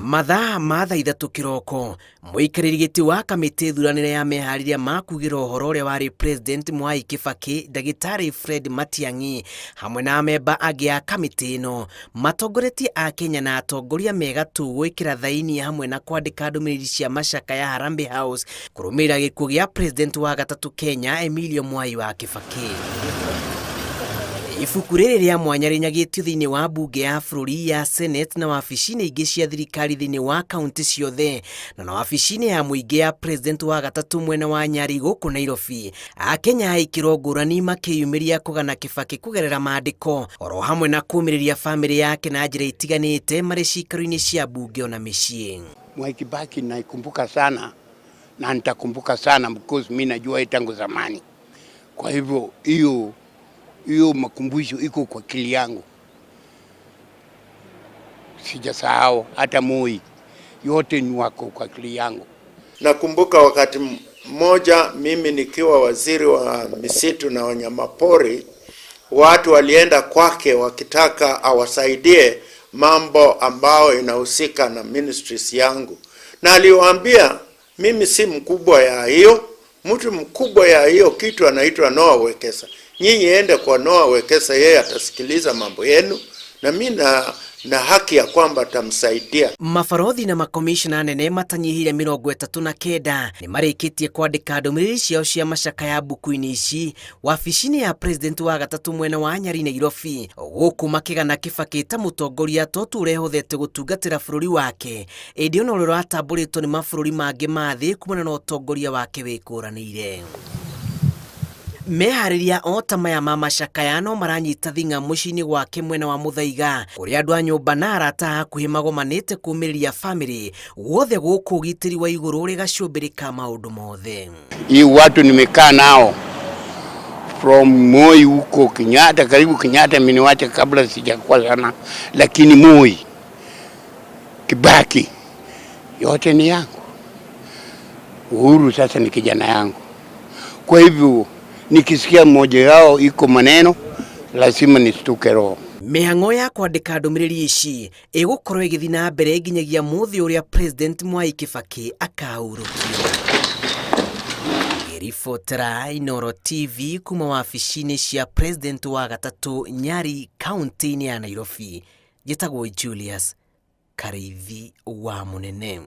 Mathaa ma thaa 3 kĩroko, mũikarĩri gĩtĩ wa kamĩtĩ thuranĩre ya meharĩria ma kugĩra ũhoro ũrĩa warĩ President Mwai Kibaki, Ndagĩtarĩ Fred Matiang'i, hamwe na amemba angĩ a kamĩtĩ ĩno, matongoretie Akenya na atongoria me gatũ gwĩkĩra thaini hamwe na kwandĩka ndũmĩrĩri cia macakaya Harambee House kũrũmĩrĩra gĩkuũ gĩa President wa gatatũ Kenya Emilio Mwai wa Kibaki. Ibuku rĩrĩ rĩa mwanya rĩnyagĩtio thĩinĩ wa mbunge ya bũrũri ya Senate na wabici-inĩ ingĩ cia thirikari thĩinĩ wa kaunti ciothe na wabici-inĩ ya mũingĩ ya President wa gatatũ mwena wa Nyari gũkũ Nairobi. Akenya a ikĩro ngũrani makĩyumĩria kũgana Kibaki kũgerera maandĩko oro hamwe na kũmĩrĩria famĩlĩ yake na njĩra itiganĩte marĩ cikaro-inĩ cia mbunge ona mĩciĩ. Mwai Kibaki naikumbuka sana na nitakumbuka sana because mi najua yeye tangu zamani. Kwa hivyo hiyo hiyo makumbusho iko kwa akili yangu, sijasahau hata Moi, yote ni wako kwa akili yangu. Nakumbuka wakati mmoja mimi nikiwa waziri wa misitu na wanyamapori, watu walienda kwake wakitaka awasaidie mambo ambayo inahusika na ministries yangu, na aliwaambia mimi si mkubwa ya hiyo, mtu mkubwa ya hiyo kitu anaitwa Noah Wekesa. Nyinyi ende kwa Noah Wekesa, yeye atasikiliza mambo yenu, na mimi na haki ya kwamba atamsaidia. Mabarothi na makomishona anene matanyihĩire 39 nĩ marĩkĩtie kwandĩka ndũmĩrĩri ciao cia macakaya mbuku-inĩ ici wabici-inĩ ya President wa gatatũ mwena wa Nyari Nairobi, gũkũ makĩgana Kibaki ta mũtongoria to tu ũrehothete gũtungatĩra bũrũri wake, ĩndĩ ona ũrĩa ũratambũrĩtwo nĩ mabũrũri mangĩ ma thĩ kumana na ũtongoria wake wĩkũranĩire. Meharĩria o ta maya ma macakaya no maranyita thing'a mũciĩ-inĩ gwake mwena wa Muthaiga, kũrĩa andũ a nyũmba na arata a hakuhĩ magomanĩte kũmĩrĩria famĩlĩ guothe gũkũ ũgitĩri wa igũrũ ũrĩ gacũmbĩrĩ ka maũndũ mothe. Hii watu nimekaa nao from Moi huko Kenyatta, karibu Kenyatta miniwacha kabla sijakuwa sana, lakini Moi, Kibaki yote ni yangu. Uhuru sasa ni kijana yangu. Kwa hivyo nikisikia mmoja yao iko maneno lazima nistuke roho. Mĩhang'o ya kwandĩka ndũmĩrĩri ici ĩgũkorwo ĩgĩthiĩ na mbere nginyagia mũthĩ ũrĩa President Mwai Kibaki akahurũkio. Ngĩribotera Inooro TV kuma wabici-inĩ cia President wa gatatũ Nyari kaunti-inĩ ya Nairobi, njĩtagwo Julius Karĩithi wa Mũnene.